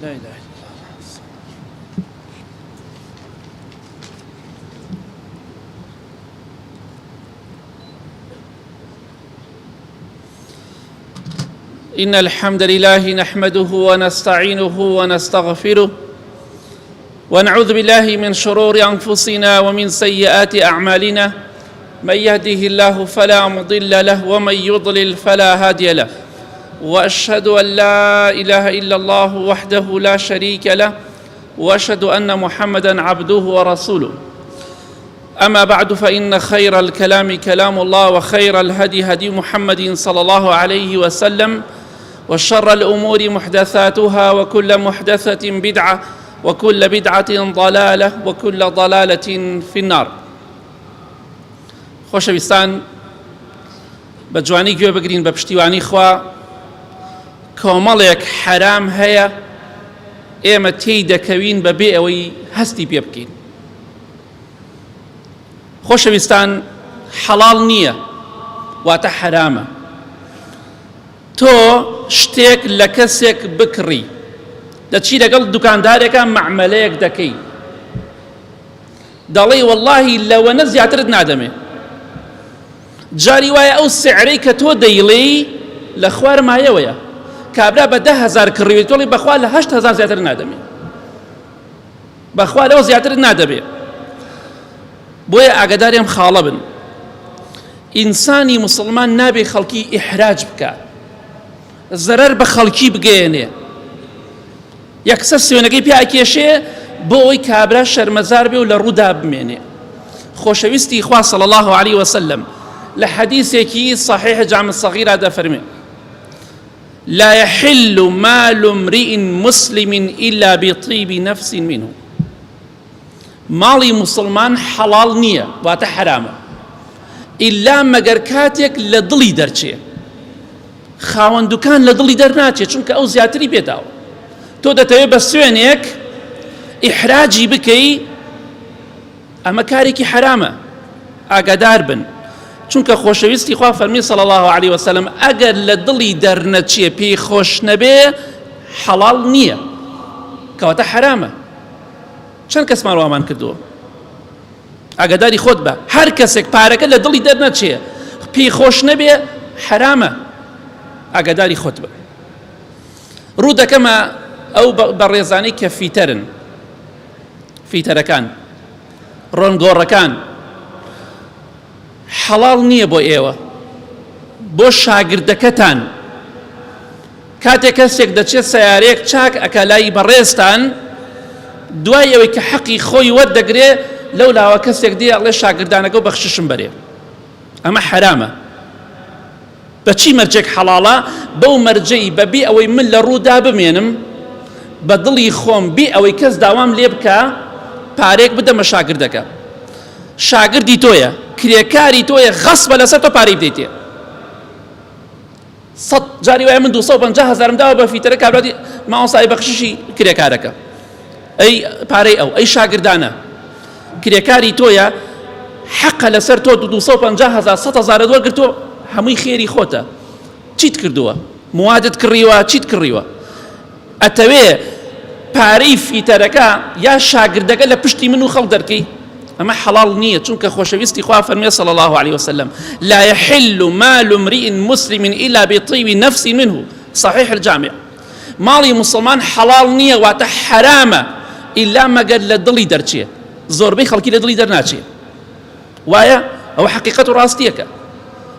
لا إله إلا الله. إن الحمد لله نحمده ونستعينه ونستغفره ونعوذ بالله من شرور أنفسنا ومن سيئات أعمالنا من يهده الله فلا مضل له ومن يضلل فلا هادي له واشهد ان لا اله الا الله وحده لا شريك له واشهد ان محمدا عبده ورسوله اما بعد فان خير الكلام كلام الله وخير الهدي هدي محمد صلى الله عليه وسلم وشر الامور محدثاتها وكل محدثه بدعه وكل بدعه ضلاله وكل ضلاله في النار خۆشەویستان بە جوانی گوێ بگرین بە پشتیوانی خوا کۆمەڵێک حەرام هەیە ئێمە تێی دەکەوین بە بێ ئەوەی هەستی پێ بکەین خۆشەویستان حەڵاڵ نییە واتە حەرامە تۆ شتێک لە کەسێک بکڕی دەچی لەگەڵ دوکاندارێکە مەعمەلەیەک دەکەی دەڵێی وەڵاهی لەوەنە زیاترت نادەمێ جاری وایە ئەو سعرەی کە تۆ دەیڵێی لە خوار مایەوەیە کابرا بە 10هزار کڕیوی تۆڵی بەخوا لە 8هزار زیاتر نادەمێ بەخوا لەوە زیاترت نادەبێ بۆیە ئاگداری ئەم خاڵە بن ئینسانی مسلمان نابێ خەڵکی ئیحراج بکە زەرەر بە خەڵکی بگەیەنێ یەکسەر سوێنەکەی پیا ئەکێشێ بۆ ئەوەی کابرا شەرمەزار بێ و لە ڕوودا بمێنێ خۆشەویستی خوا صلی الله علیه وسلم لە حەدیثێکی صحیح جامع الصغیرا دەفەرمێ لا يحل مال امرئ مسلم إلا بطيب نفس منه ماڵی موسڵمان حەڵاڵ نییە واتە حەرامە ئیلا مەگەر کاتێک لە دڵی دەرچێ خاوەن دوکان لە دڵی دەرناچێت چونکە ئەو زیاتری پێداوە تۆ دەتەوێت بە سوێنێک ئیحراجی بکەی ئەمە کارێکی حرامە ئاگادار بن چونکە خۆشەویستی خوا فەرمی صلی الله علیه وسلم ئەگەر لە دڵی دەرنەچێ پێی خۆش نەبێ حەڵاڵ نییە کەواتە حرامە چەند کەسمان وامان کردووە ئاگاداری خۆت بە هەر کەسێک پارەکە لە دڵی دەرنەچێ پێی خۆش نەبێ حرامە ئاگاداری خۆت بە ڕوو دەکەمە ئەو بەڕێزانەی کە فیتەرن فیتەرەکان ڕۆنگۆڕەکان حەڵاڵ نییە بۆ ئێوە بۆ شاگردەکەتان کاتێک کەسێک دەچێت سەیارەیەک چاک ئەکا لای بەڕێزتان دوای ئەوەی کە حەقی خۆی وەردەگرێ لەو لاوە کەسێک دێ ئەڵێ شاگردانەکە و بەخششم بەرێ ئەمە حەرامە بە چی مەرجێک حەڵاڵە بەو مەرجەی بەبێ ئەوەی من لە ڕوودا بمێنم بە دڵی خۆم بێ ئەوەی کەس داوام لێ بکە پارێک بدەمە شاگردەکە شاگردی تۆیە کرێکاری تۆیە غەسبە لەسەر تۆ پارەی بدەیتێ سەد جاری وایە من 250 هەزارم داوە بە فیتەرە کابرا مامۆستای بەخششی کرێکارەکە ئەی پارەی ئەو ئەی شاگردانە کرێکاری تۆیە حەقە لەسەر تۆ 250 هەزار 100 هەزارت وەرگرتووە هەمووی خێری خۆتە چیت کردووە موادت کڕیوە چیت کڕیوە ئەتەوێ پارەی فیتەرەکە یا شاگردەکە لە پشتی من و خەڵک دەرکەی ئەمە حەڵاڵ نییە چونکە خۆشەویستی خوا فەرمی صلی الله عليه وسلم لا يحل مال امرئ مسلم إلا بطيب نفس منه صحيح الجامع ماڵی مسلمان حەڵاڵ نییە واتە حرامە ئیلا مەگەر لە دڵی دەرچێ زۆربەی خەڵکی لە دڵی دەرناچێ وایە ئەوە حەقیقەت و ڕاستیەکە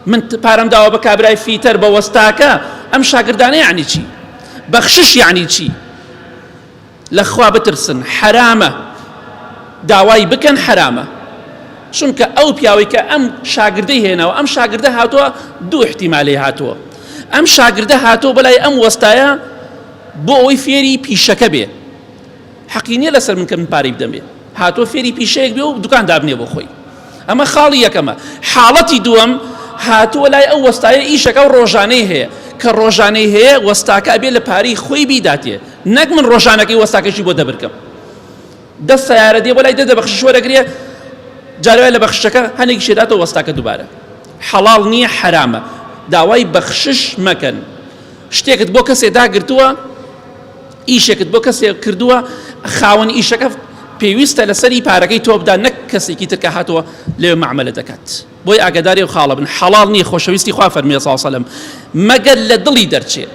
من پارەم داوە بە کابرای فیتەر بە وەستاکە ئەم شاگردانە یعنی چی بەخشش یعنی چی لە خوا بترسن حرامە داوای بکەن حرامە چونکە ئەو پیاوەی کە ئەم شاگردەی هێناوە ئەم شاگردە هاتووە دوو احتیمالی هاتووە ئەم شاگردە هاتووە بەلای ئەم وەستایە بۆ ئەوەی فێری پیشەکە بێ حەقی نیە لەسەر من کە من پارەی بدەمێ هاتووە فێری پیشەیەک بێ و دوکان دابنێ بۆ خۆی ئەمە خاڵی یەکەمە حاڵەتی دووەم هاتووە لای ئەو وەستایە ئیشەکە و ڕۆژانەی هەیە کە ڕۆژانەی هەیە وەستاکە ئەبێ لە پارەی خۆی بیداتێ نەک من ڕۆژانەکەی وەستاکەشی بۆ دەبرکەم دە سیارە دێ بۆ لای دە بەخشش وەرەگرێ جارەوە لە بەخشەکە هەنێکی شێداتەوە وەستاکە دووبارە حەڵاڵ نییە حەرامە داوای بەخشش مەکەن شتێکت بۆ کەسێ داگرتووە. ئیشێکت بۆ کەسێک کردووە خاوەن ئیشەکە پێویستە لەسەری پارەکەی تۆ بدا نەک کەسێکی تر کە هاتووە لەوێ مەعمەلە دەکات. بۆی ئاگاداری ئەو خاڵە بن حەڵاڵ نییە خۆشەویستی خوا فەرمیە صلی الله علیه وسلم مەگەر لە دڵی دەرچێ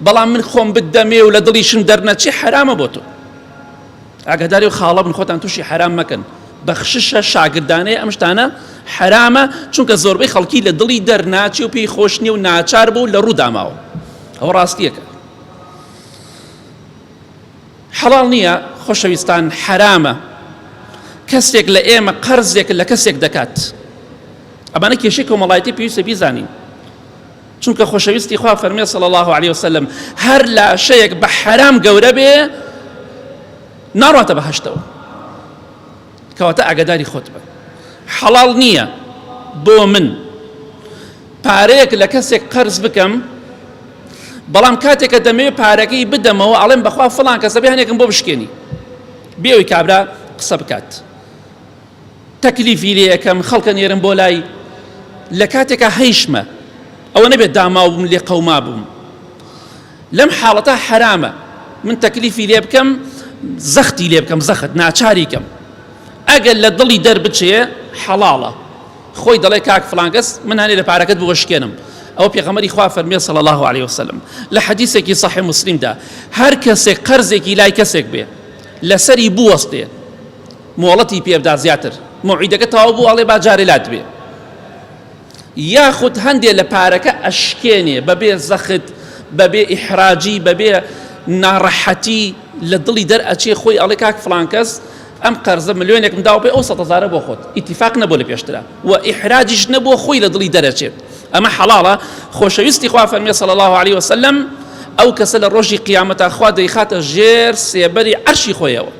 بەڵام من خۆم بدەمێ و لە دڵیشم دەرنەچێ حەرامە بۆ تۆ. ئاگاداری و خاڵە بن خۆتان تووشی حەرام مەکەن. بەخششە شاگردانەیە ئەم شتانە حەرامە چونکە زۆربەی خەڵکی لە دڵی دەرناچێ و پێی خۆش نییە و ناچار بوو لە ڕوو داماوە. ئەوە ڕاستیەکە. حەڵاڵ نییە خۆشەویستان حەرامە کەسێک لە ئێمە قەرزێک لە کەسێک دەکات. ئەمانە کێشەی کۆمەڵایەتی پێویستە بیزانین. چونکە خۆشەویستی خوا فەرمێ صلی الله علیه وسلم هەر لاشەیەک بە حەرام گەورە بێ ناڕاتە بەهەشتەوە. کەواتە ئاگاداری خۆت بە. حەڵاڵ نییە بۆ من پارەیەک لە کەسێک قەرز بکەم بەڵام کاتێک کە دەمەوێت پارەکەی بدەمەوە ئەڵێم بەخوا فڵان کەسە بێ هەنێکم بۆ بشکێنی بێ ئەوی کابرا قسە بکات تەکلیفی لێ یەکەم خەڵکە نێرم بۆ لای لە کاتێکا هەیشمە ئەوە نەبێت داماو بووم لێ قەوما بووم لەم حاڵەتە حەرامە من تەکلیفی لێ بکەم زەختی لێ بکەم زەخت ناچاری کەم ئەگەر لە دڵی دەربچێ حەڵاڵە خۆی دەڵێ کاک فڵان کەس من هەنێ لە پارەکەت بۆ شکێنم ئەوە پێغەمبەری خوا فەرمیێ صلی الله علیه وسلم لە حەدیثێکی صحیح مسلمدا هەر کەسێک قەرزێکی لای کەسێک بێ لەسەری بوەستێ مۆڵەتی پێبدا زیاتر موعیدەکە تەواو بوو ئەڵێ با جارێ لات بێ یاخود هەندێ لە پارەکە ئەشکێنێ بەبێ زەخت بەبێ ئیحراجی بەبێ ناڕەحەتی لە دڵی دەرئەچێ خۆی ئەڵێ کاک فڵان کەس ئەم قەرزە ملیۆنێکم داوە پێ ئەو سەد هەزارە بۆ خۆت ئیتیفاق نەبوو لە پێشترا و ئیحراجیش نەبووە خۆی لە دڵی دەرەچێت ئەمە حەڵاڵە خۆشەویستی خوا فەرمی صلی الله علیه وسلم ئەو کەسە لە ڕۆژی قیامەتا خوا دەیخاتە ژێر سێبەری عەرشی خۆیەوە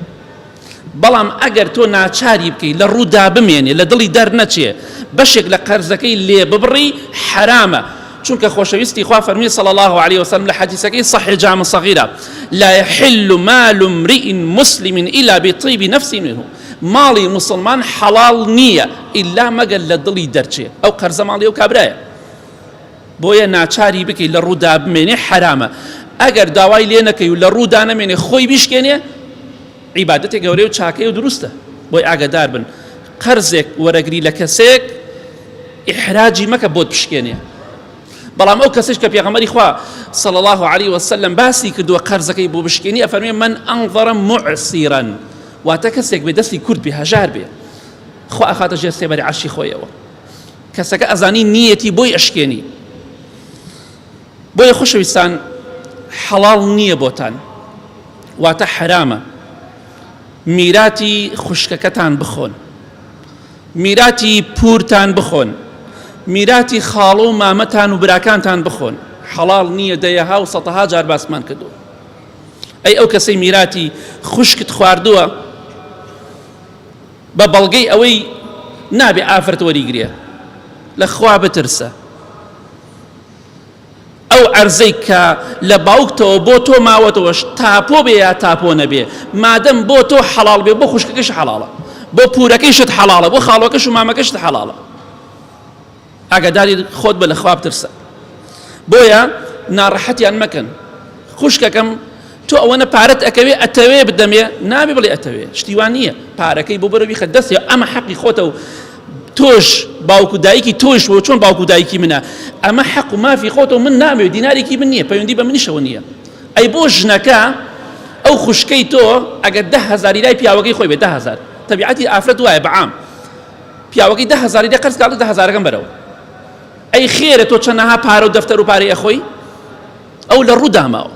بەڵام ئەگەر تۆ ناچاری بکەی لە ڕوودا بمێنێ لە دڵی دەرنەچێ بەشێک لە قەرزەکەی لێ ببڕی حەرامە چونکە خۆشەویستی خوا فەرمی صلی الله علیه وسلم لە حەدیسەکەی صحیح جامع صغیرە لا يحل مال امرئ مسلم الا بطيب نفس منه ماڵی مسلمان حەڵاڵ نییە ئیلا مەگەر لە دڵی دەرچێ ئەو قەرزە ماڵی ئەو کابرایە بۆیە ناچاری بکەی لە ڕوودا بمێنێ حەرامە ئەگەر داوای لێ نەکەی و لە ڕوودا نەمێنێ خۆی بیشکێنێ عیبادەتێک گەورەیە و چاکەیە و دروستە بۆی ئاگەدار بن قەرزێک وەرەگری لە کەسێک ئیحراجی مەکە بۆت بشکێنێ بەڵام ئەو کەسێک کە پێغەمبەری خوا صلی الله علیه وسلم باسی کردووە قەرزەکەی بۆ بشکێنی ئەفەرمێ من انظر معسرا واتە کەسێک بێ دەستی کورت بێ هەژار بێ خوا ئەخاتە ژێر سێبەری عەرشی خۆیەوە کەسەکە ئەزانی نیەتی بۆی ئەشکێنی بۆیە خۆشەویستان حەڵاڵ نییە بۆتان واتە حەرامە میراتی خوشکەکەتان بخۆن میراتی پورتان بخۆن میراتی خاڵۆ و مامەتان و براکانتان بخۆن حەڵاڵ نییە دەیەها و سەتەها جار باسمان کردووە ئەی ئەو کەسەی میراتی خوشکت خواردووە بە بەڵگەی ئەوەی نابێ ئافرەت وەریگرێ لە خوا بترسە ئەو عەرزەی کە لە باوکتەوە بۆ تۆ ماوەتەوەش تاپۆ بێ یا تاپۆ نەبێ مادەم بۆ تۆ حەڵاڵ بێ بۆ خوشکەکەش حەڵاڵە بۆ پورەکەیشت حەڵاڵە بۆ خاڵۆکەش و مامەکەشت حەڵاڵە ئاگاداری خۆت بە لە خوا بترسە بۆیە ناڕەحەتیان مەکەن خوشکەکەم تۆ ئەوەنە پارەت ئەکەوێ ئەتەوێ بدەمێ نابێ بڵێ ئەتەوێ شتی وا نییە پارەکەی بۆ بەرە بیخە دەستی ئەمە حەقی خۆتە و تۆش باوک و دایکی تۆش بۆ چۆن باوک و دایکی منە ئەمە حەق و مافی خۆتە و من نامەوێ دینارێکی من نییە پەیوەندی بە منیشەوە نییە ئەی بۆ ژنەکە ئەو خوشکەی تۆ ئەگەر ده هەزاری لای پیاوەکەی خۆی بێ 10000 تەبیعەتی ئافرەت وایە بەعام پیاوەکەی ده هەزاری لێ قەرز کاڵی ده هەزارەکەم بەرەوە ئەی خێرە تۆ چەنەها پارە و دەفتەر و پارەی ئەخۆی ئەو لە ڕوو داماوە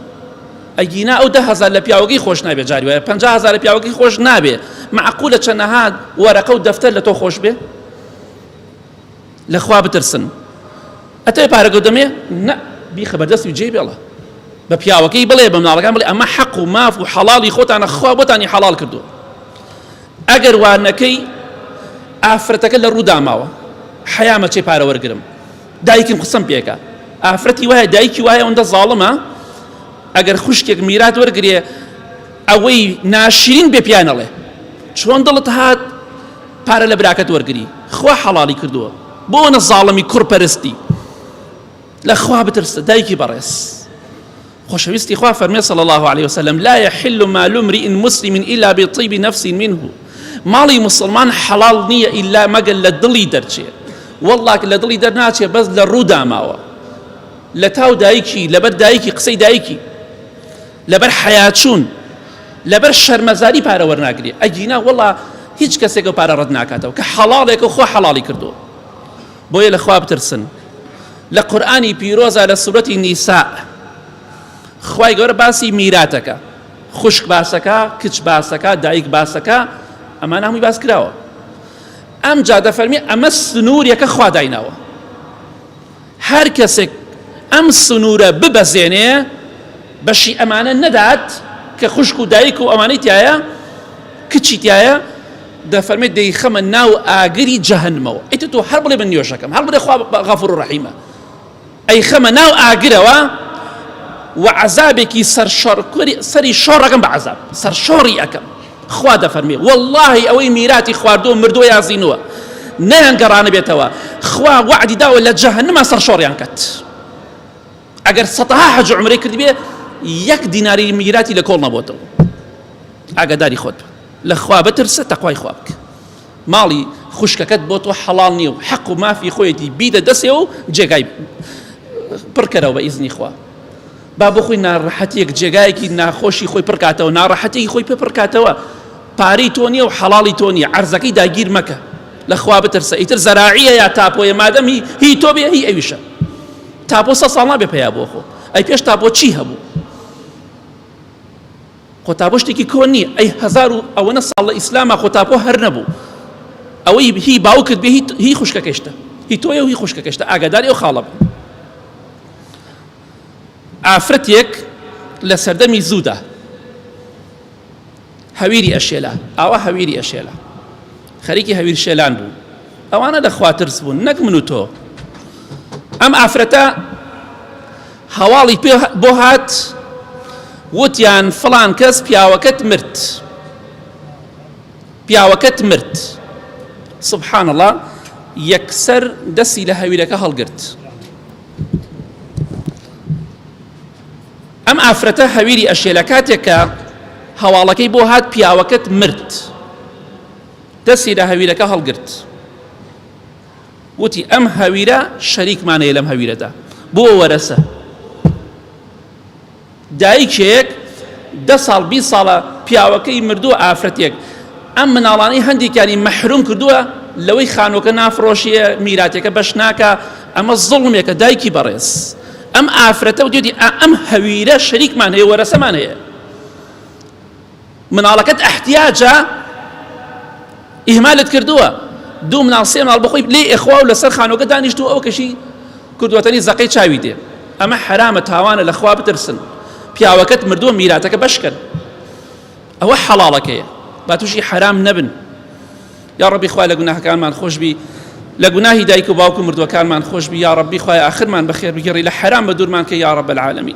ئەگینا ئەو 10000 لە پیاوەکەی خۆش نابێ جاری وایە 50000 لە پیاوەکەی خۆش نابێ معقولە چەنەها وەرەقە و دەفتەر لە تۆ خۆش بێ لە خوا بترسن ئەتەوێ پارەکە دەمێ نە بیخە بەردەستی و جێی بێڵە بە پیاوەکەی بڵێ بە مناڵەکان بڵێ ئەمە حەق و ماف و حەڵاڵی خۆتانە خوا بۆتانی حەڵاڵ کردووە ئەگەر وا نەکەی ئافرەتەکە لە ڕوو داماوە حەیامە چێ پارە وەرگرم دایکم قسەم پێکە ئافرەتی وایە دایکی وایە ئەوەندە زاڵمە ئەگەر خوشکێک میرات وەرگێ ئەوەی ناشرین بێ پیانەڵێ چۆن دڵت هات پارە لە براکەت وەرگری خوا حەڵاڵی کردووە بۆ نە زاڵمی کوڕ پەرستی لە خوا بترسە دایکی بەڕێز. خۆشەویستی خوا فەرمێ صلی الله علیه وسلم لا يحل مال امرئ مسلم الا بطيب نفس منه ماڵی مسلمان حەڵاڵ نییە ئیلا مەگەر لە دڵی دەرچێ والله لە دڵی دەرناچێ بەس لە ڕوو داماوە لە تاو دایکی لەبەر دایکی قسەی دایکی لەبەر حەیاچوون لەبەر شەرمەزاری پارە وەرناگرێ ئەگینا وەڵا هیچ کەسێک ئەو پارە ڕەت ناکاتەوە کە حەڵاڵێکە خوا حەڵاڵی کردووە بۆیە لە خوا بترسن لە قورئانی پیرۆزە لە سورەتی نیساء خوای گەورە باسی میراتەکە خوشک باسەکە کچ باسەکە دایک باسەکە ئەمانە هەمووی باس کراوە ئەمجا دەفەرمی ئەمە سنوورێکە خوا دایناوە هەر کەسێک ئەم سنوورە ببەزێنێ بەشی ئەمانە نەدات کە خوشک و دایک و ئەمانەی تایە کچی تایە دەفەرمێت دەیخەمە ناو ئاگری جەهەنمەوە ئیتر تۆ هەر بڵێ من نوێژەکەم هەر بڵێ خوا غەفور و ڕەحیمە ئەیخەمە ناو ئاگرەوە و عەزابێکی سەرشۆڕکەری سەری شۆڕەکەم بە عەزاب سەرشۆڕی ئەکەم خوا دەفەرمێ واللهی ئەوەی میراتی خواردووە مردووە یا زینووە نەیان گەڕانبێتەوە خوا وەعدی داوە لە جەهەنما سەرشۆڕیان کەت ئەگەر سەتەها حەج و عومرەی کردبێ یەک دیناری میراتی لە کۆڵ نەبۆتەوە ئاگاداری خۆت بە لە خوا بترسە تەقوای خوا بکە ماڵی خوشکەکەت بۆ تۆ حەڵاڵ نییە و حەق و مافی خۆیەتی بیدە دەسێ و جێگای پڕکەرەوە بە ئیزنی خوا با بۆ خۆی ناڕەحەتیەک جێگایەکی ناخۆشی خۆی پڕکاتەوە ناڕەحەتێکی خۆی پێ پڕکاتەوە پارەی تۆ نییە و حەڵاڵی تۆ نییە عەرزەکەی داگیر مەکە لە خوا بترسە ئیتر زەراعیە یا تاپۆیە مادەم هی هی تۆ بێ هی ئەویشە تاپۆ سە ساڵ نابێ پەیا بۆ خۆ ئەی پێش تاپۆ چی هەبوو خۆ تاپۆ شتێکی کۆن نییە ئەی هەزار و ئەوەنە ساڵ لە ئیسلاما خۆ تاپۆ هەر نەبوو ئەوەی هی باوکت بێ هی خوشکەکەشتە هی تۆیە و هی خوشکەکەشتە ئاگاداری ئەو خاڵە بن ئافرەتێک لە سەردەمی زوودا هەویری ئەشێلا ئاوا هەویری ئەشێلا خەریکی هەویر شێلان بوو ئەوانە لە خواترس بوون نەک من و تۆ ئەم ئافرەتە هەواڵی پێ بۆ هات وتیان فڵان کەس پیاوەکەت مرد پیاوەکەت مرد سبحان الله یەکسەر دەستی لە هەویرەکە هەڵگرت ئەم ئافرەتە هەویری ئەشێ لە کاتێک کە هەواڵەکەی بۆ هات پیاوەکەت مرد دەستی لە هەویرەکە هەڵگرت وتی ئەم هەویرە شەریکمانەیە لەم هەویرەدا بۆ وەرەسە دایکێک دە ساڵ 20 ساڵە پیاوەکەی مردووە ئافرەتێک ئەم مناڵانەی هەندێکیانی مەحروم کردووە لەوەی خانووەکە نافرۆشیە میراتەکە بەش ناکە ئەمە زوڵمێکە دایکی بەڕێز ئەم ئافرەتە وتیەتی ئەم هەویرە شەریکمان هەیە وەرەسەمان هەیە مناڵەکەت ئەحتیاجە ئیهمالت کردووە دوو مناڵ سێ مناڵ بەخۆی لێ ئەخوا و لەسەر خانووەکە دانیشتووە ئەو کەشی کردووەتەنی زەقەی چاوی دێ ئەمە حەرامە تاوانە لە خوا بترسن پیاوەکەت مردووە میراتەکە بەشکەن ئەوە حەڵاڵەکەیە با تووشی حەرام نەبن یا ڕەبی خوای لە گوناهەکانمان خۆشبی لە گوناهی دایک و باوک و مردووەکانمان خۆشبی یا ڕەبی خوای ئاخرمان بەخێر بگێڕی لە حەرام بە دوورمان کە یا ڕەب العالمین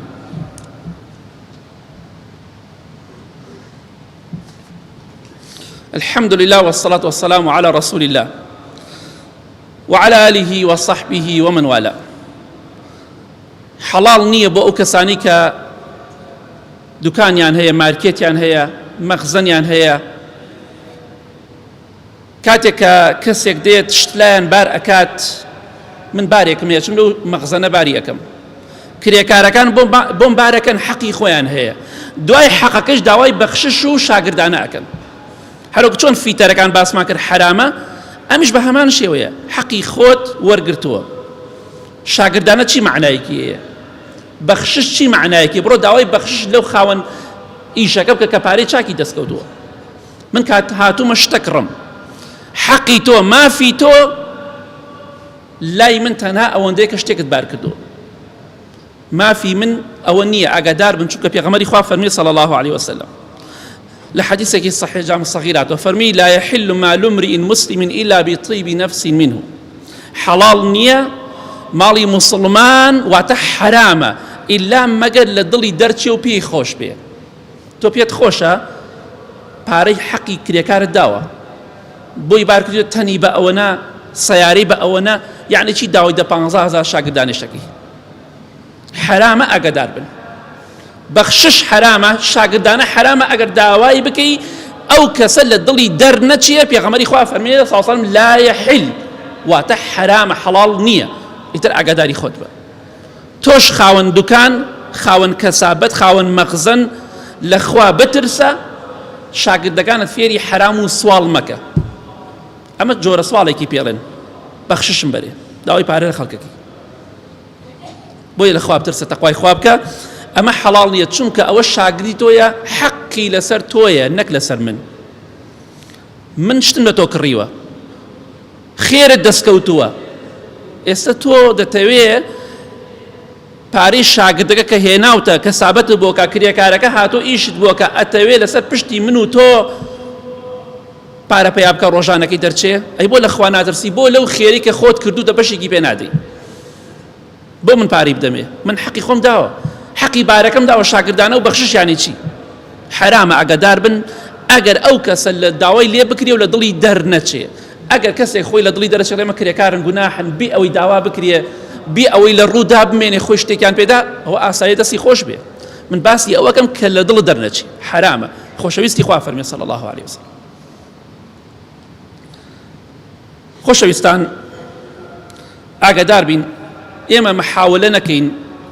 الحمد لله والصلاة والسلام على رسول الله وعلى آله وصحبه ومن والاه حەڵاڵ نییە بۆ ئەو کەسانی کە دوکانیان هەیە مارکێتیان هەیە مەخزەنیان هەیە کاتێک کە کەسێک دێت شتلایان بار ئەکات من بارێکم هەیە چم لەو مەخزەنە باری ئەەکەم کرێکارەکان بۆم بارەکەن حەقی خۆیان هەیە دوای حەقەکەش داوای بەخشش و شاگردانە ئەکەن هەروەک چۆن فیتەرەکان باسمان کرد حرامە ئەمیش بە هەمان شێوەیە حەقی خۆت وەرگرتووە شاگردانە چی معنایەکی هەیە بەخشش چی معنایەکی بڕۆ داوای بەخشش لەو خاوەن ئیشەکە بکە کە پارەی چاکی دەستکەوتووە من کات هاتوومە شتە کڕم حەقی تۆ مافی تۆ لای من تەنها ئەوەندەیە کە شتێکت بار کردووە مافی من ئەوە نییە ئاگادار بن چونکە پێغەمبەری خوا فەرمی صلی الله علیه وسلم لە حدیثێکی صحیح جامع صغیرات فەرمی لا يحل مال امرئ مسلم الا بطيب نفس منه حەڵاڵ نییە ماڵی مسلمان واتە حرامە ئیلا مەگەر لە دڵی دەرچێ و پێی خۆش بێ تۆ پێت خۆشە پارەی حەقی کرێکارت داوە بۆی بارکردوە تەنی بە ئەوەنە سەیارەی بە ئەوەنە یعنی چی داوای دە پانزە هەزار شاگردانیش دەکەی حەرامە ئاگادار بن. بەخشش حەرامە، شاگردانە حەرامە ئەگەر داوای بکەی ئەو کەسە لە دڵی دەرنەچێ، پێغەمبەری خوا فەرمووی صلی الله علیه وسلم لا یحل، واتە حەرامە حەڵاڵ نییە، ئیتر ئاگاداری خۆت بە. تۆش خاوەن دوکان، خاوەن کەسابەت، خاوەن مەخزەن لە خوا بترسە، شاگردەکانت فێری حەرام و سواڵ مەکە. ئەمە جۆرە سواڵێکی پێڵێن بەخششم بەرێ، داوای پارە لە خەڵکەکەی. بۆیە لە خوا بترسە تەقوای خوا بکە ئەمە حەڵاڵ نییە چونکە ئەوە شاگری تۆیە حەقی لەسەر تۆیە نەک لەسەر من من شتم لە تۆ کڕیوە خێرت دەستکەوتووە ئێستا تۆ دەتەوێ پارەی شاگردەکە کە هێناوتە کە سابەت بۆکە کرێکارەکە هاتۆ ئیشت بۆکە ئەتەوێ لەسەر پشتی من و تۆ پارە پەیا بکە ڕۆژانەکەی دەرچێ ئەی بۆ لە خوا ناترسی بۆ لەو خێری کە خۆت کردوتە بەشێکی پێ نادەی بۆ من پارەی بدەمێ من حەقی خۆم داوە حەقی بارەکەم داوە شاگردانە و بەخشش یانی چی حرامە ئەگەدار بن ئەگەر ئەو کەسە لە داوای لێ بکرێ و لە دڵی دەرنەچێ ئەگەر کەسێک خۆی لە دڵی دەرەچێ ئێمە کرێکارن گوناحن بێ ئەوەی داوا بکرێ بێ ئەوەی لە ڕوودا بمێنێ خۆی شتێکیان پێدا ئەوە ئاسایی دەستی خۆش بێ من باسی ئەوەکەم کە لە دڵ دەرنەچی حرامە خۆشەویستی خوا فەرمی صلی الله علیه وسلم خۆشەویستان ئاگادار بین ئێمە محاولە نەکەین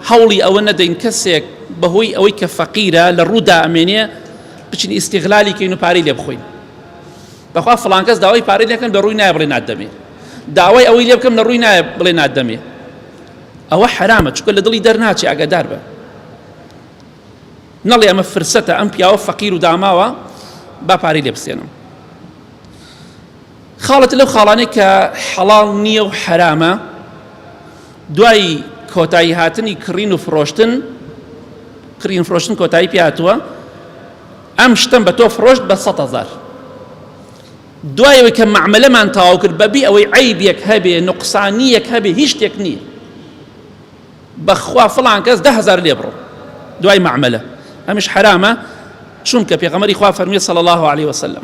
هەوڵی ئەوە نەدەین کەسێک بەهۆی ئەوەی کە فەقیرە لە ڕوودا ئەمێنێ بچین ئیسیغلالی کەین و پارەی لێ بخۆین بەخوا فڵان کەس داوای پارەی لێکەم لە ڕووی نایە بڵێ ناتدەمێ داوای ئەوەی لێ بکەم لە ڕووی نایە بڵێ ناتدەمێ ئەوە حرامە چونکە لە دڵی دەرناچێ ئاگادار بە نەڵێ ئەمە فرسەتە ئەم پیاوە فەقیر و داماوە با پارەی لێ بسێنم خاڵێک لەو خاڵانەی کە حەڵاڵ نییە و حەرامە دوای کۆتایی هاتنی کڕین و فرۆشتن کڕین فرۆشتن کۆتایی پێهاتووە ئەم شتم بە تۆ فرۆشت بە 100 هەزار دوای ئەوەی کە مەعمەلەمان تەواو کرد بەبێ ئەوەی عەیبێک هەبێ نوقسانیەک هەبێ هیچ شتێک نییە بەخوا فڵان کەس 10 هەزار لێ بڕۆ دوای مەعمەلە ئەمیش حەرامە چونکە پێغەمبەری خوا فەرمی صلی الله علیه وسلم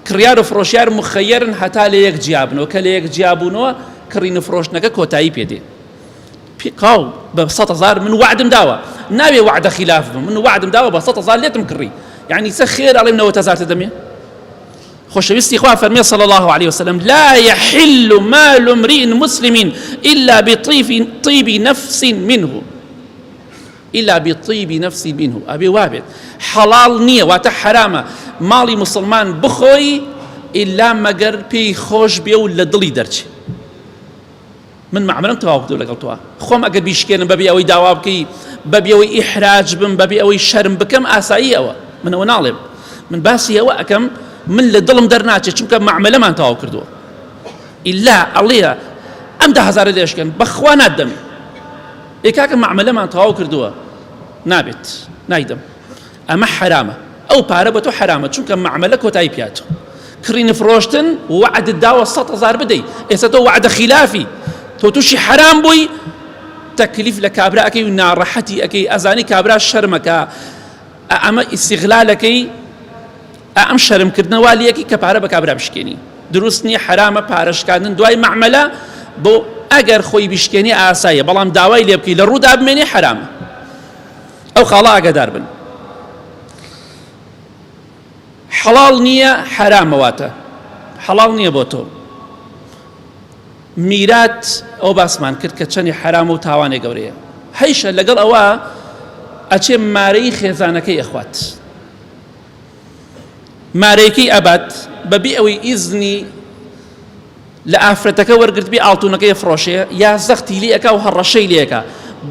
کڕیار و فرۆشیار مخەیەرن هەتا لە یەک جیابنەوە کە لە یەک جیابوونەوە کڕین و فرۆشتنەکە کۆتایی پێدێ پیقاو بە 100 هەزار من وعدم داوە ناوێ وعدە خلاف بم من وعدم داوە بە 100 هەزار لێتم کڕی یعنی چە خێر ئەڵێم 90 هەزار دەدەمێ خۆشەویستی خوا فەرمی صلی الله علیه وسلم لا يحل مال امرئ مسلم إلا بطيب طيب نفس منه إلا بطيب نفس منه ئەبێ وابێت حەڵاڵ نییە واتە حرامە ماڵی مسلمان بخۆی ئیلا مەگەر پێی خۆش بێ و لە دڵی دەرچێ من مەعمەلەم تەواو کردووە لەگەڵ تۆ خۆم ئەگەر بیشکێنم بەبێ ئەوەی داوا بکەی بەبێ ئەوەی ئیحراج بم بەبێ ئەوەی شەرم بکەم ئاسایی ئەوە من ئەوە ناڵێم من باسی ئەوە ئەکەم من لە دڵم دەرناچێت چونکە مەعمەلەمان تەواو کردووە ئیلا ئەڵێ ئەم 10 هەزارە لێشکەن بەخوا ناتدەمێ ئێ کاکە مەعمەلەمان تەواو کردووە نابێت نایدەم ئەمە حەرامە ئەو پارە بە تۆ حەرامە چونکە مەعمەلە کۆتایی پیاتوو کڕین فرۆشتن وەعدت داوە 100 هەزار بدەی ئێستا تۆ وەعدە خیلافی تۆ تووشی حەرام بووی تەکلیف لە کابرا ئەکەی و ناڕەحەتی ئەکەی ئەزانی کابرا شەرمەکە ئەمە ئیسیغلالەکەی ئەم شەرمکردنە والیەکی کە پارە بە کابرا بشکێنی دروست نییە حرامە پارە شکاندن دوای مەعمەلە بۆ ئەگەر خۆی بشکێنی ئاساییە بەڵام داوای لێ بکەی لە ڕوودا بمێنێ حرامە ئەو خاڵە ئاگادار بن حەڵاڵ نییە حەرامە واتە حەڵاڵ نییە بۆ تۆ میرات ئەو باسمان کرد کە چەندی حەرامە و تاوانێ گەورەیە هەیشە لەگەڵ ئەوە ئەچێ مارەی خێزانەکەی ئەخوات مارەیەکەی ئەبات بەبێ ئەوەی ئیزنی لە ئافرەتەکە وەرگرتبێ ئاڵتونەکەی ئەفڕۆشێ یا زەختی لێ ئەکا و هەڕەشەی لێ ئەکا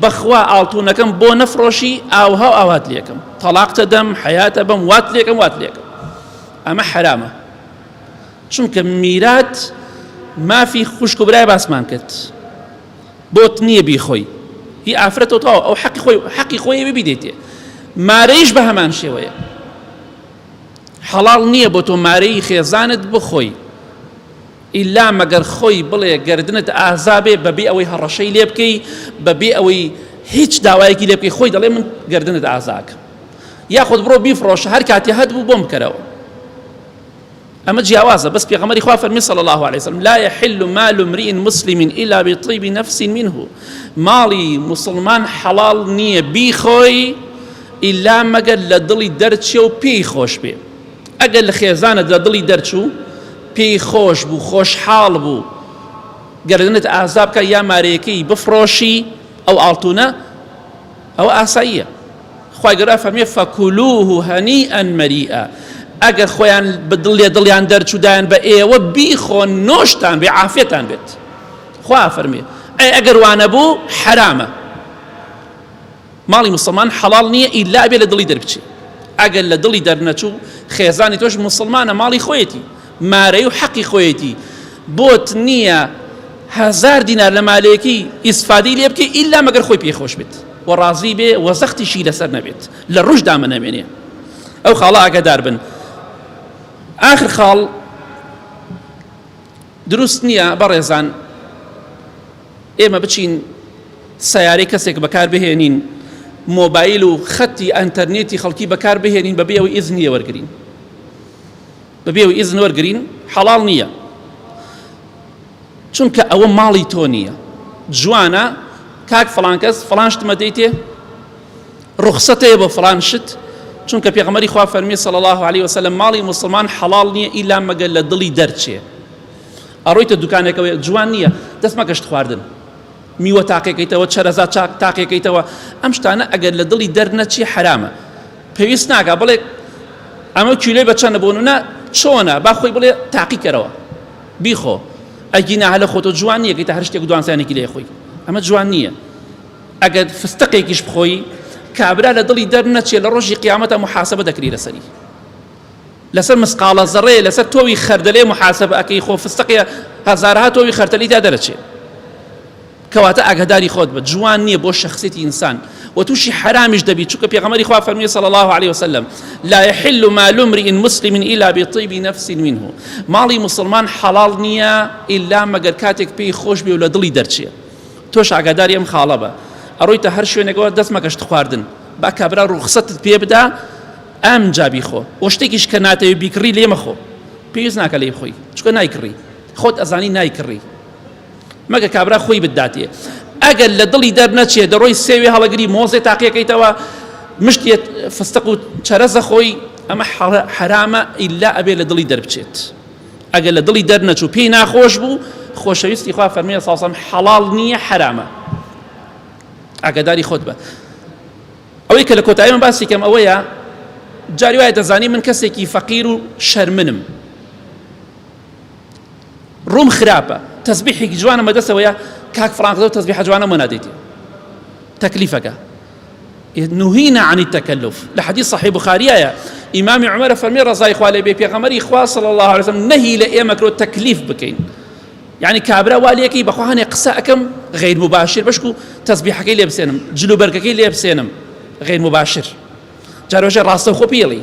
بەخوا ئاڵتونەکەم بۆ نەفڕۆشی ئاوها و ئاوات لێکەم تەڵاقتە دەم حەیاتە بەم وات لێکەم وات لێکەم ئەمە حەرامە چونکە میرات مافی خوشک و برای باسمان کرد بۆت نییە بیخۆی هی ئافرەتەوە تەواو ئەو حەقی خۆی حەقی خۆی ببیدێتێ مارەیش بە هەمان شێوەیە حەڵاڵ نییە بۆ تۆ مارەی خێزانت بخۆی ئیلا مەگەر خۆی بڵێ گەردنت ئازا بێ بەبێ ئەوەی هەڕەشەی لێ بکەی بەبێ ئەوەی هیچ داوایەکی لێ بکەی خۆی دەڵێ من گەردنت ئازاکەم یاخود بڕۆ بیفڕۆشە هەر کاتێ هەت بوو بۆم بکەرەوە ئەمە جیاوازە بەس پێغەمبەری خوا فەرمی صلی الله علیه وسلم لا يحل مال امرئ مسلم الا بطيب نفس منه ماڵی مسلمان حەڵاڵ نییە بیخۆی ئیلا مەگەر لە دڵی دەرچێ و پێی خۆش بێ. ئەگەر لە خێزانت لە دڵی دەرچوو، پێی خۆش بوو، خۆشحاڵ بوو، گەردنت ئازا بکا یا مارەیەکەی بفڕۆشی ئەو ئاڵتونە، ئەوە ئاساییە. خوای گەورە فەرموێ فکلوه هنیئا مریئا، ئەگەر خۆیان بە دڵ لێ دڵیان دەرچوو دایان بە ئێوە بیخۆن نۆشتان بێ عافیەتان بێت. خوا فەرموێ ئەی ئەگەر وانەبوو حەرامە. ماڵی موسڵمان حەڵاڵ نییە ئیلا ئەبێ لە دڵی دەربچێ ئەگەر لە دڵی دەرنەچوو خێزانی تۆش موسڵمانە ماڵی خۆیەتی مارەی و حەقی خۆیەتی بۆت نییە هەزار دینار لە مالێکی ئیسفادەی لێ بکەی ئیلا مەگەر خۆی پێی خۆش بێت و ڕازی بێ و زەختیشی لەسەر نەبێت لە ڕوش دامە نەمێنێ ئەو خاڵە ئاگادار بن ئاخر خاڵ دروست نییە بەڕێزان ئێمە بچین سەیارەی کەسێک بەکار بهێنین، مۆبایل و خەتی ئەنتەرنێتی خەڵکی بەکار بهێنین بەبێ ئەوەی ئیزنی لێ وەرگرین، بەبێ ئەوەی ئیزن وەرگرین حەڵاڵ نییە، چونکە ئەوە ماڵی تۆ نییە. جوانە کاک فڵان کەس فڵان شتمە دەیتێ، ڕوخسەت هەیە بۆ فڵان شت، چونکە پێغەمبەری خوا فەرمی صلی الله علیه وسلم ماڵی موسڵمان حەڵاڵ نییە ئیلا مەگەر لە دڵی دەرچێ. ئەڕۆیتە دوکانێکەوە جوان نییە دەست مەکە شت خواردن میوە تاقێکەیتەوە چەرەزا چاک تاقێکەیتەوە ئەم شتانە ئەگەر لە دڵی دەرنەچی حرامە پێویست ناکا بڵێ ئەمە کیلۆی بە چەندە بۆ نمونە چۆنە با خۆی بڵێ تاقیکەرەوە بیخۆ ئەگینا هەلە خۆتۆ جوان نییە کەیتە هەر شتێک دوانسانێکی لێ خۆی ئەمە جوان نییە ئەگەر فستقێکیش بخۆی کابرا لە دڵی دەرنەچێ لە ڕۆژی قیامەتە محاسبە دەکری لەسەری لەسەر مسقاڵە زەڕەیە لەسەر تۆوی خەردەلێ محاسبە ئەکەی خۆ فستقێ هەزارەها تۆوی خەرتەلی تا دەرەچێ کەواتە ئاگاداری خۆت بە جوان نییە بۆ شخصیتی ئینسان و تووشی حرامیش دەبی چونکە پێغەمبەری خوا فەرمی صلی الله علیه وسلم لا يحل مال امرئ مسلم الا بطيب نفس منه ماڵی مسلمان حەڵاڵ نییە ئیلا مەگەر کاتێک پێی خۆش بێ و لە دڵی دەرچێ تۆش ئاگاداری ئەم خاڵە بە ئەڕۆیتە هەر شوێنێکەوە دەست مەکەشت خواردن با کابرا ڕوخسەتت پێ بدا ئەمجا بیخۆ وە شتێکیش کە ناتەوێ بیکڕی لێ مەخۆ پێویست ناکە لێی بخۆی چونکە نایکڕی خۆت ئەزانی نایکڕی مەگە کابرا خۆی بداتێ ئەگەر لە دڵی دەرنەچێ دەڕۆی سێوێ هەڵەگری مۆزێ تاقیەکەیتەوە مشتێت فستق و چەرەزە خۆی ئەمە حرامە ئیلا ئەبێ لە دڵی دەربچێت ئەگەر لە دڵی دەرنەچوو پێی ناخۆش بوو خۆشەویستی خوا فەرمیە ساسەم حەڵاڵ نییە حرامە ئاگاداری خۆت بە ئەوەی کە لە کۆتایی من باسی کەم ئەوەیە جاری وایە دەزانی من کەسێکی فەقیر و شەرمنم ڕووم خراپە تەسبیحێکی جوانم بەدەستەوەیە کاک فڵان تەسبیحە جوانە بۆ نادەیتێ تەکلیفەکە نهينا عن التكلف لە حديث صحيح بخاريە ئیمامی عمر فەرمی ڕزای خوا لێ بێ پێغەمبەری خوا صلی الله عليه وسلم نهی لە ئێمە کرد تەکلیف بکەین یانی کابرا وا لێکەی بەخوا هەنێ قسە ئەکەم غیر مباشر بەشکو تەسبیحەکەی لێ بسێنم جل و بەرگەکەی لێ بسێنم غیر مباشر جارۆژێ ڕاستە خۆ پێڵی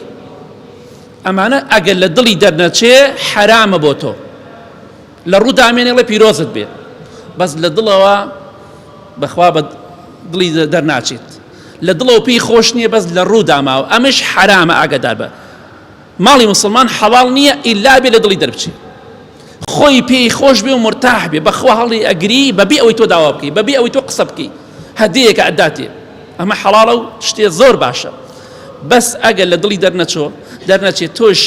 ئەمانە ئەگەر لە دڵی دەرنەچێ حرامە بۆ تۆ لە ڕوو دامێنێ ڵێ پیرۆزت بێ بەس لە دڵەوە بەخوا بە دڵی دەرناچێت لە دڵەوە پێی خۆش نییە بەس لە ڕوو داماوە ئەمش حرامە ئاگادار بە ماڵی موسڵمان حەڵاڵ نییە ئیلا بێ لە دڵی دەربچێ خۆی پێی خۆش بێ و مرتاح بێ بەخوا هەڵی ئەگری بەبێ ئەوەی تۆ داوا بکەی بەبێ ئەوەی تۆ قسە بکەی هەدەیەکە ئەداتێ ئەمە حەڵاڵە و شتێ زۆر باشە بەس ئەگەر لە دڵی دەرنەچۆ دەرنەچێت تۆش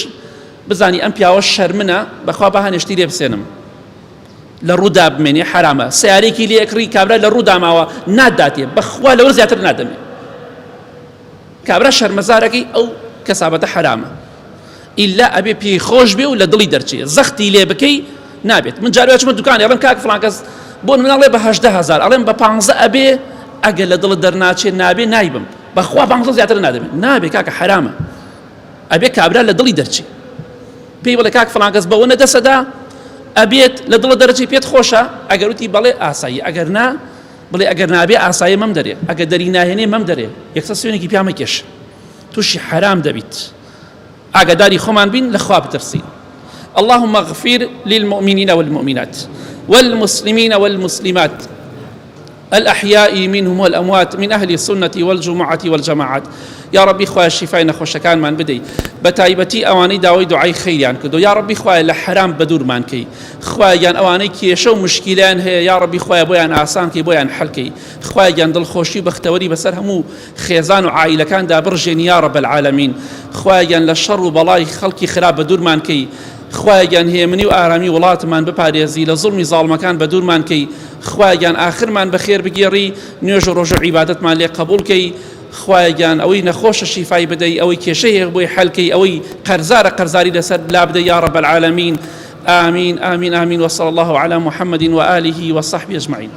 بزانی ئەم پیاوە شەرمنە بەخوا بە هەنێشتی لێ بسێنم لە ڕوودا بمێنێ حرامە سیارێکی لێ ئەکڕی کابرا لە ڕوودا ماوە ناداتێ بەخوا لەوە زیاتر نادەمێ کابرا شەرمەزارەکەی ئەو کەسابەتە حەرامە ئیلا ئەبێ پێی خۆش بێ و لە دڵی دەرچێ زەختی لێ بکەی نابێت من جارێ چمە دوکان ئەڵێم کاک فڵان کەس بۆ من ئەڵێ بە 18000 ئەڵێم بە 15 ئەبێ ئەگەر لە دڵت دەرناچێ نابێ نایبم بەخوا 15 زیاتر نادەمێ نابێ کاکە حەرامە ئەبێ کابرا لە دڵی دەرچێ پێی بڵێ کاک فڵان کەس بەوە نەدەسەدا ئەبێت لە دڵە دەرەچێ پێت خۆشە ئەگەر وتی بەڵێ ئاسایی ئەگەر نا بڵێ ئەگەر نابێ ئاسایی مەم دەرێ ئەگەر دەری ناهێنێ مەم دەرێ یەکسەر سوێنێکی پیا مەکێش تووشی حەرام دەبیت ئاگاداری خۆمان بین لە خوا بترسین اللهم اغفر للمؤمنين والمؤمنات والمسلمين والمسلمات. الأحياء منهم والأموات من أهل السنة والجمعة والجماعات یا ڕەبی خوایە شیفای نەخۆشەکانمان بدەی بە تایبەتی ئەوانەی داوای دوعای خەیریان کردو یا ڕەبی خوایە لە حەرام بەدوورمان کەی خوایە گیان ئەوانەی کێشە و مشکیلیان هەیە یا ڕەبی خوایە بۆیان ئاسان کەی بۆیان حەل کەی خوایە گیان دڵخۆشی و بەختەوەری بەسەر هەموو خێزان و عائیلەکاندا بڕژێنی یا رب العالمین خوایە گیان لە شەڕ و بەڵای خەڵکی خراپ بەدوورمان کەی خوایە گیان هێمنی و ئارامی وڵاتمان بپارێزی لە زوڵمی زاڵمەکان بەدوورمان کەی خوایە گیان ئاخرمان بەخێر بگێڕی نوێژ و ڕۆژ و عیبادەتمان لێ قبوڵ کەی خوایە گیان ئەوەی نەخۆشە شیفای بدەی ئەوەی کێشەی هەیە بۆی حەل کەی ئەوەی قەرزارە قەرزاری لەسەر لابدەی یا رب العالمین آمین آمین آمین وصلی الله علی محمد وآله وصحبه اجمعین.